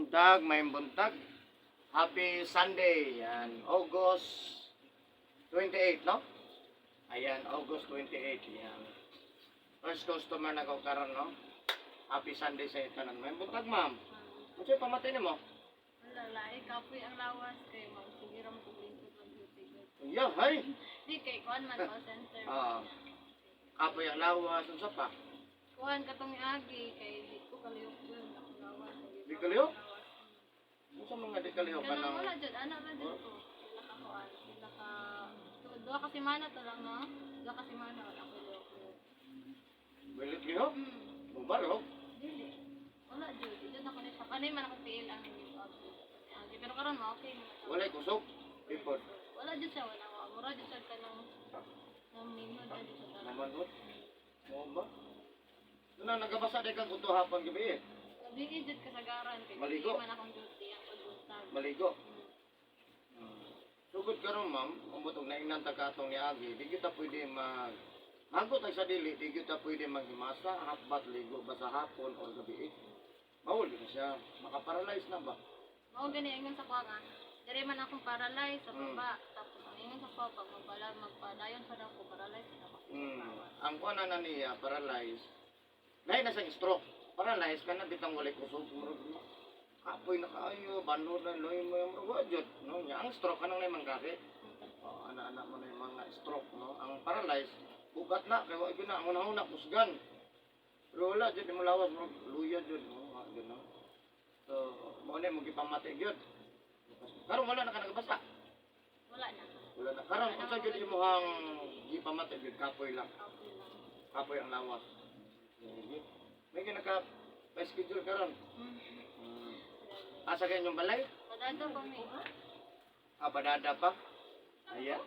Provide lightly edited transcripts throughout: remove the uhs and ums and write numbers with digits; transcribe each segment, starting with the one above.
Buntag, may buntag. Happy Sunday. Yan, August 28, no? Ayan, August 28. Yan. First customer na ko karon, no? Happy Sunday sa itanan. May buntag, ma'am. Unsa pamatay nimo? Wala, lahi, kapoy ang lawas kay magsigira mo kung lingkod ng duty ko. Yeah, hay. Di kay kuan man call center. Ah. Kapoy ang lawas, unsa pa? Kuan katong agi kay di ko kalihok yun akong lawas. Di kalihok? Unsa mga di kalihok ka Kanang ng wala jud ana ra jud ko. Sila ka kuan, sila ka duha ka semana to lang, no? Duha ka semana wala ko lihok. Wilit lihok? Mubarog. Dili. Wala jud, di jud ako ni siya. Kanay man ako tiil ang dito agi. Agi pero karon ma okay naman. Walay kusog. Ipod. Wala jud siya, wala. Mura jud siya kanang nang ninyo jud siya talaga. Namanhod. Mo ba? Doon na nagabasa di kag uto hapon gabi eh. Gabi jud kasagaran kay Maligo. dili man akong duty ang pagbuntag. Maligo. Sugod karon, ma'am, umot og naingnan ta katong niagi, di gyud ta pwede mag Hagot ay sa dili, di gyud ta pwede maghimasa, hapbat ligo ba sa hapon or gabi eh. Bawol gyud siya, makaparalyze na ba? Mao gani ingon sa kuha nga. Diri man akong paralyze sa baba. Tapos ang ingon sa kuha pag magpala magpadayon pa daw ko paralyze na ako. Ang kuha na na niya, paralyze. Lahi na siyang stroke. Paralyze ka na bitang walay kusog. Murag na. Kapoy na kaayo, banod na loy mo yung murag jud. No, nya ang stroke kanang nay mangkaki. Oh, ana-ana mo na yung mga stroke, no. Ang paralyze, bugat na kay wa gyud na ang una-una kusgan. Pero wala jud mo lawas murag luya jud, no, wa jud no. So, mo na mo gipamati gyud. Karon wala na ka nagabasa. Wala na. Wala na. Karon unsa gyud imong gipamati gyud, kapoy lang. Kapoy lang. Kapoy ang lawas. Sige. May ginaka pa-schedule karon. Asa kayo inyong balay? Padada pa mi. Ah, Padada pa. Ayan.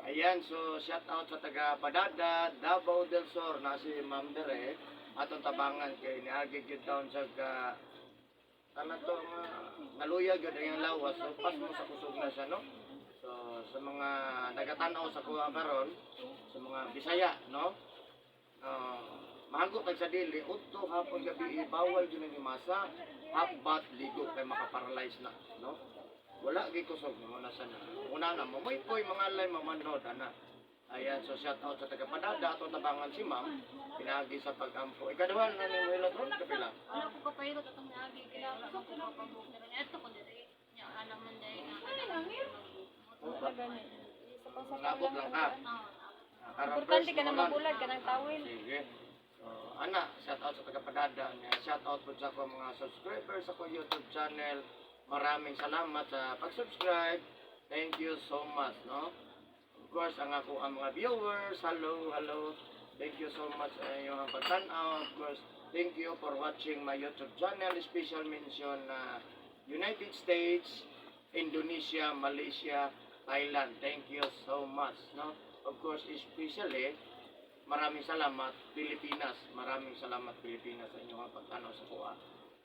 Ayan, so shout out sa taga Padada, Davao del Sur na si Ma'am Dere atong tabangan kay niagi gyud taon sa ka kana to nga naluya gyud ang iyang lawas, so pas mo sa kusog na siya, no. So sa mga nagatan-aw sa kuha karon, sa mga Bisaya, no, mahagot tag sa dili udto hapon gabi, bawal gyud ang imasa, half ligo kay makaparalyze na, no. Wala gyud kusog mo na sana una na mo moy poy mga alay mamanod ana. Ayan, so shout out sa taga Padada, atong tabangan si Ma'am pinagi sa pag-ampo. Ikaduha na ni Hilot ron kapila. Wala ko kapahirot atong niagi kay wala ko kapabuk. Pero niadto ko diri. Nya alam man dai nga. Nabot lang ka. Ah, Karon Importante first ka na mo lang. mabulag ka ng tawil. Sige. So, ana, shout out sa taga Padada niya. Shout out po sa akong mga subscribers sa akong YouTube channel. Maraming salamat sa pag-subscribe. Thank you so much, no? Of course, ang ako ang mga viewers, hello, hello. Thank you so much sa inyong pagtanaw. Of course, thank you for watching my YouTube channel. Special mention na United States, Indonesia, Malaysia, Thailand. Thank you so much, no? Of course, especially maraming salamat Pilipinas. Maraming salamat Pilipinas sa inyong pagtanaw sa kuha.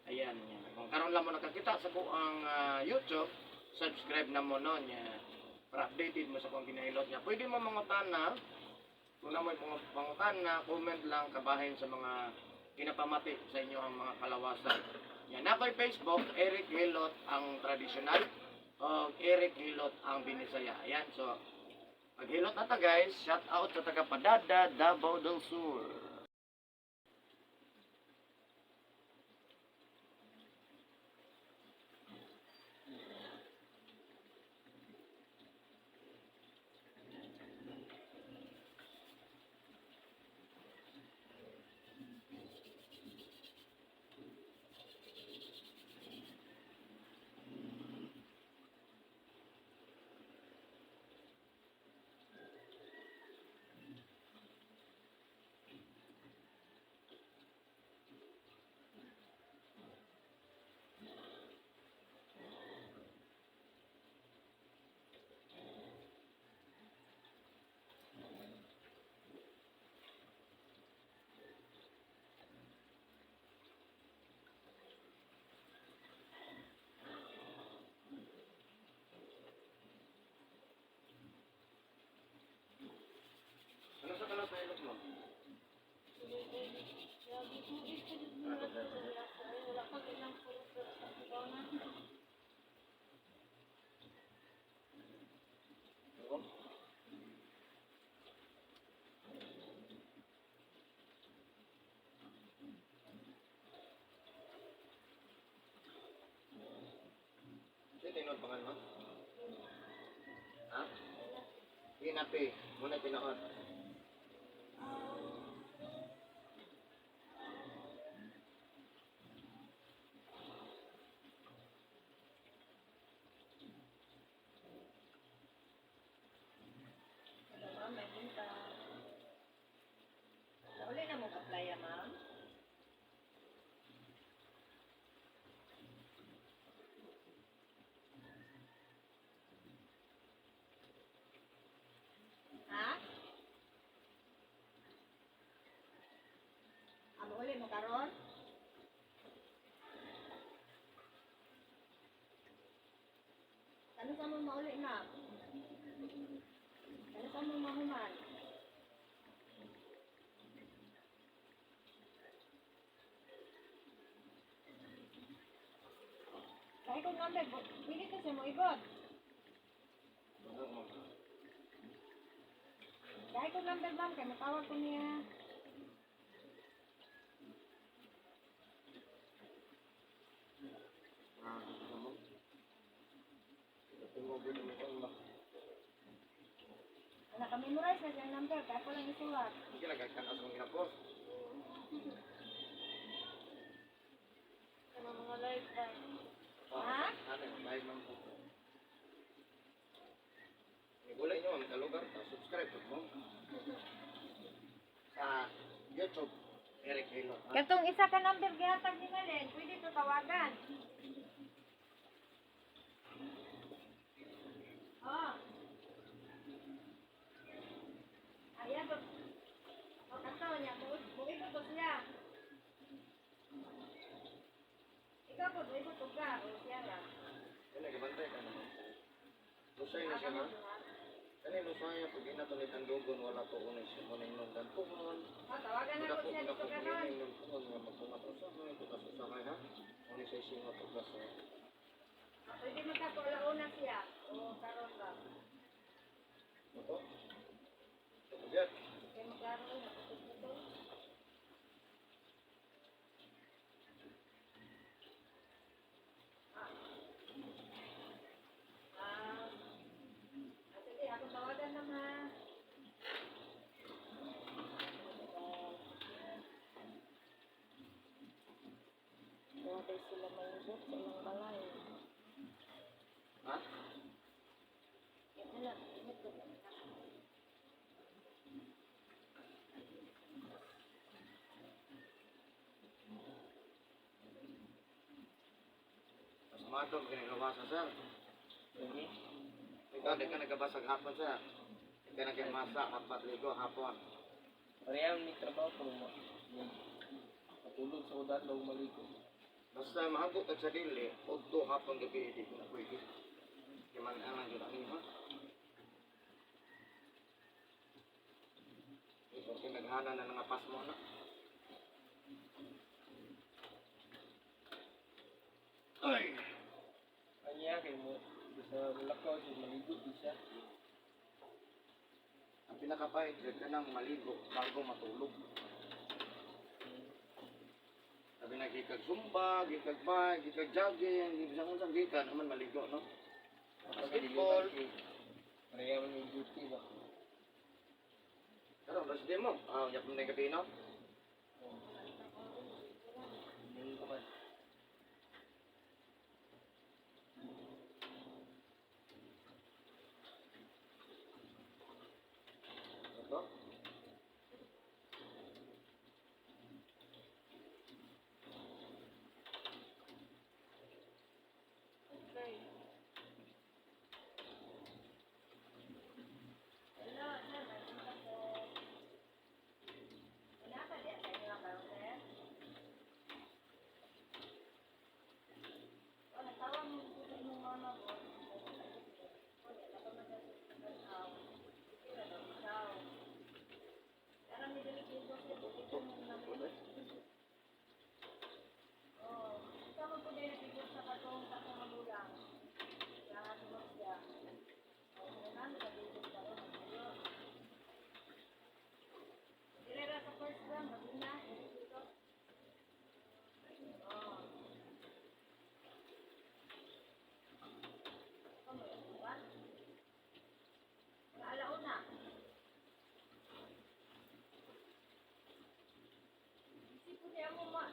Ayan, yan. Kung karon lang mo nakakita sa kuang YouTube, subscribe na mo, no, niya para updated mo sa kuang ginahilot niya. Pwede mo mangutana, kung na mo mga pangutana, comment lang kabahin sa mga kinapamati sa inyo ang mga kalawasan. Yan, ako'y Facebook, Eric Hilot ang tradisyonal, o Eric Hilot ang Binisaya. Ayan, so paghilot na ta, guys, shout out sa taga Padada, Davao del Sur. Oo. Sino tinuod pangan mo? Ha? Ginapi. Muna tinuod. Hello, ma'am. May bunta. Nauli na mong apply, ah, ma'am? Ha? Amo uli mo karon? Kano sa mo mauli, ma'am? Kano sa mo mahuman? Kahit kung number, pwede kasi mo ibot. Kahit kung number, ma'am, kaya matawag ko niya. Ah, ano? Tingog mo ko ba? Naka-memorize na siyang number, kaya ko lang isulat. Hindi ka nagkakanas kong ginapos. Ano mga live ba? Ha? Ano, live man po. Nigulay nyo, ang kalugar. Subscribe po mo. Sa YouTube, Eric Hilo. Ha? Katong isa ka number gihatag ni Malen, pwede to tawagan. Oh. Ayan to. O kato niya, muibot to siya. Ikaw po, muibot to ka, o siya ra. Yan, nagabantay ka naman. Lusay na siya, ha? Kani lusay, pag inatulit ang dugon, wala to unay siya. Muna yung gantuhon. O, tawagan na ko Wala po, siya wala dito po, karon. yung tuhon nga magtunga to usahay, tugas usahay, ha? Unay siya singo tugas, ha? Pwede mo ka una siya. O karon ba? Ito? Ito, yan. Kaya maklaro na putol-putol. Ah. Ah, sige, akong tawagan na ma. Dati sila mainggot sa ilang balay. Ha? Yan na lang. Ingat ka ba? Mas matong kinilawasa, sir. Ikaw, di ka nagabasag hapon, sir. Di ka nagimasa, hapat ligo, hapon. Pareha ni trabaho pero mo. Matulog sa udan daw maligo. Basta mahagot at sa dili, udto hapon gabi, di ko na pwede. Di man anang yun, ano yun, ha? Ito, kinaghana na nga pas mo na. Ay! Anya kay mo sa mulakaw sa maligo di siya. Ang pinakapahit, yun ka nang maligo bago matulog. Sabi na, gikag zumba, gikag bike, gikag jogging, gikag unsang gikan, naman maligo, no? Basketball. Pareha man yung duty ba. Pero, basta di mo. Ah, unya pa gabi, no? Linggo man. Ito? Okay. Hello, sir, may punta ko. Wala? Kaya mo ma